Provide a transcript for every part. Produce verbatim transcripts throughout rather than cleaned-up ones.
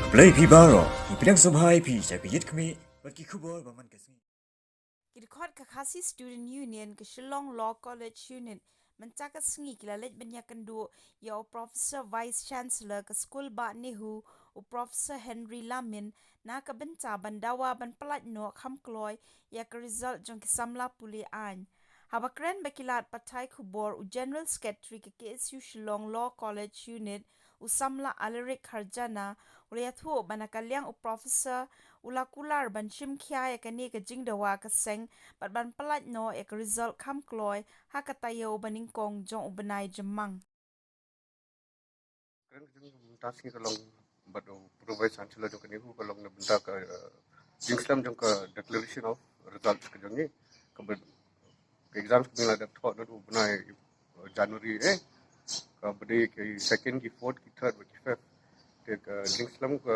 Khublei phi baroh, ngi pdiang sngewbha ïa phi sha ka Ïit Khmih bad ki khubor ba man ka sngi. Ki dkhot ka Khasi Student Union ka Shillong Law College Unit mynta ka sngi ki la leit ban ïakynduh ïa u Professor Vice Chancellor ka skul Bah NEHU, u Professor Henry Lamin, na ka bynta ban dawa ban pyllait noh kham kloi ïa ka result jong ki samla pule aiñ. Haba kren bad ki lad pathai khubor, u General Secretary ka K S U Shillong Law College Unit, u samla Alaric Kharjana, u la ïathuh ba na ka liang u Professor u la kular ban shim khia ïa kane ka jingdawa ka seng bad ban pyllait noh ïa ka result kham kloi ha ka taïew ba nyngkong jong u bnai Jymmang. Kren ka jong ka bynta sngi ka long bad u Pro Vice Chancellor jong ka NEHU ka long na bynta ka, eh, jingslem jong ka declaration of results ka jong ngi. Ka byn-, ka exams ka ngi la dep thoh naduh u bnai, eh, January, eh. Ka ba dei ki second, ki fourth, ki third bad ki fifth. Te ka jingslem ka,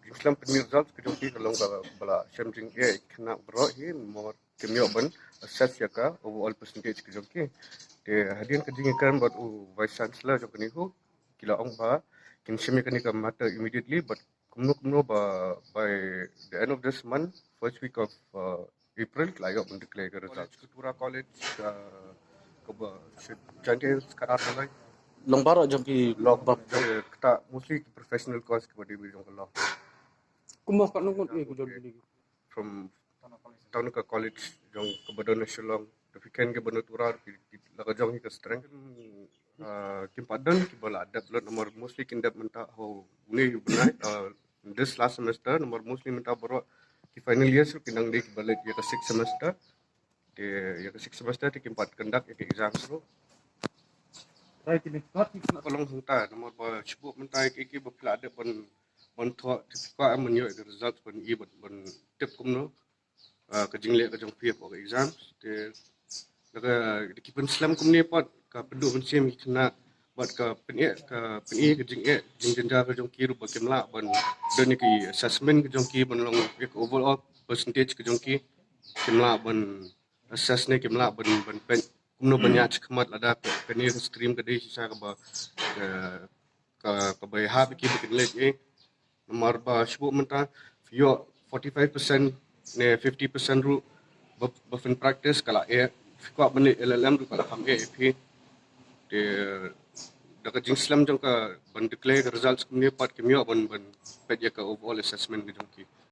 jingslem pynmih results ka jong ki ka long ka ba la shem jingeh khynnah baroh hi, mo kim ïoh ban assess ïa ka overall percentage ka jong ki. Te hadien ka jingïakren bad u Vice Chancellor jong ka NEHU, ki la ong ba kin shim ïa kane ka matter immediately, but kumno kumno ba by the end of this month, first week of, uh, April, ki la ïoh ban declare ka result. College, ka Tura College, uh, kaba shu jantien skadar dalai. Long baroh jong ki long ba jong ki kata mostly ki professional course kaba dei jong ka law. Kumno ka nong ngi ku jong ki from Tanuka College jong kaba don na Shillong. Te phi khein kiba na Tura, ki, ki la ka jong hi ka strength. Ah, kim pat don kiba la dep lut namar mostly kin dep mynta ha une u bnai, ah, this last semester namar mostly mynta baroh ki final years ruh kin dang dei kiba leit ïa ka sixth semester. Te ïa ka sixth semester te kim pat conduct ïa ka exams ruh. Ka long hangta namar ba shibun mynta ïa ki ba phi la dep ban, ban thoh te phi kwah ban ïoh ïa ka result ban i ban, ban tip kumno, ah, ka jingleh ka jong phi hapoh ka exams. Te da ka, da ki pynslem kumne pat ka pynduh mynsiem ïa ki khynnah bad ka pyneh, ka pyneh ka jingeh jingjynjar ka jong ki ruh ba kim lah ban don ïa ki assessment ka jong ki ban long ïa ka overall percentage ka jong ki, kim lah ban assess ne kim lah ban, ban peit kumno ban ïaid shakhmat lada ka, kane ka stream ka dei shisha kaba, ka, ka, kaba ïahap ïa ki ba kin leit eh. Namar ba shibun mynta phi ïoh forty-five percent ne fifty percent ruh ba, ba phin practice ka la eh, phi kwah ban leit L L M ruh ka la kham eh ïa phi. Te da ka jingslem jong ka ban declare ka results kumne pat kim ïoh ban, ban peit ïa ka overall assessment ka jong ki.